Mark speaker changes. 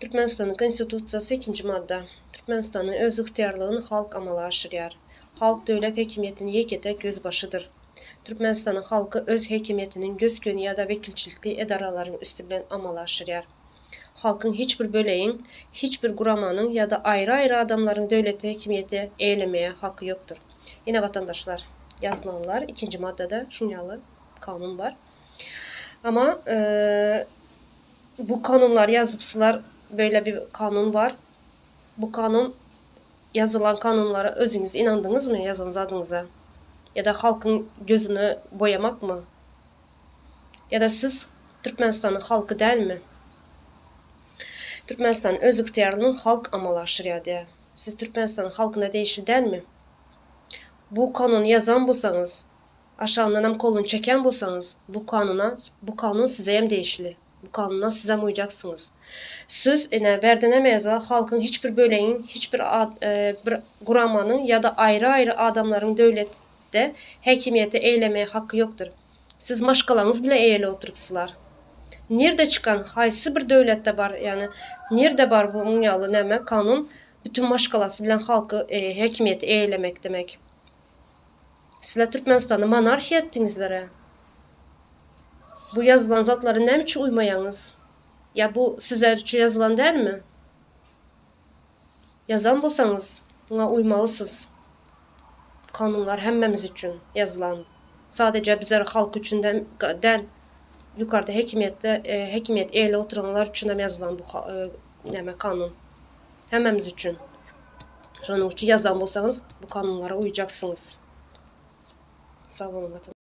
Speaker 1: Türkmenistanyň Konstitusiýasy ikinji madda. Türkmenistanyň özygtyýarlygyny halk amala aşyrýar. Halk döwlet häkimiýetiniň ýeke-täk ýüzbaşydyr. Türkmenistanyň halky öz häkimiýetiniň gös-göni ýa-da wekilçilikli edaralaryň üsti bilen amala aşyrýar. Halkyň hiç bir bölegiň, hiç bir guramanyň ýa-da aýry-aýry adamlaryň döwletde häkimiýeti eýelemäge haky ýokdur. Ine watandaşlar, ýazylanlar ikinji maddada şuň ýaly kanun bar. Amma Bu kanunlary ýazypsylar beýle bir kanun bar. Bu kanun ýazylan kanunlara özüňiz ynandyňyzmy ýazan zadyňyza? Ýa-da halkyň gözüni boýamakmy? Ýa-da siz Türkmenistanyň halky dälmi? Türkmenistanyň özygtyýarlygyny halk amala aşyrýar diýýär. Siz Türkmenistanyň halkyna degişli dälmi? Bu kanuny ýazan bolsaňyz, Aşagyndanam koluny çeken bolsaňyz, bu kanuna, bu kanun sizeyem degişli. Bu kanuna sizem uýjaksyňyz. Siz, ine, berdenem ýazga, halkyň hiç bir bölegiň, hiç bir bir guramanyň ýa-da aýry-aýry adamlaryň döwletde häkimiýeti eýlemäge haky ýokdur. Siz maşgalaňyz bilen eýeli oturypsylar. Nirde çykan, haýsy bir döwletde bar, ýagny nirde bar buň ýaly näme kanun, bütün maşgalasy bilen halky häkimiýeti eýelemek demek. Sizler Türkmenistany monarhiýa etdiňizlerä. Bu ýazylan zatlara näme üçin uýmaýaňyz? Ýa bu sizler üçin ýazylan dälmi? Ýazan bolsaňyz, muňa uýmalysyz. Kanunlar hemmämiz üçin ýazylan. Sadeje bizler halk üçin däl, ýukarda häkimiýetde häkimiýet eýeli oturanlar üçin hem ýazylan bu näme kanun. Hemmämiz üçin. Şonuň üçin ýazan bolsaňyz bu kanunlara uýjaksyňyz. Sag boluň watan.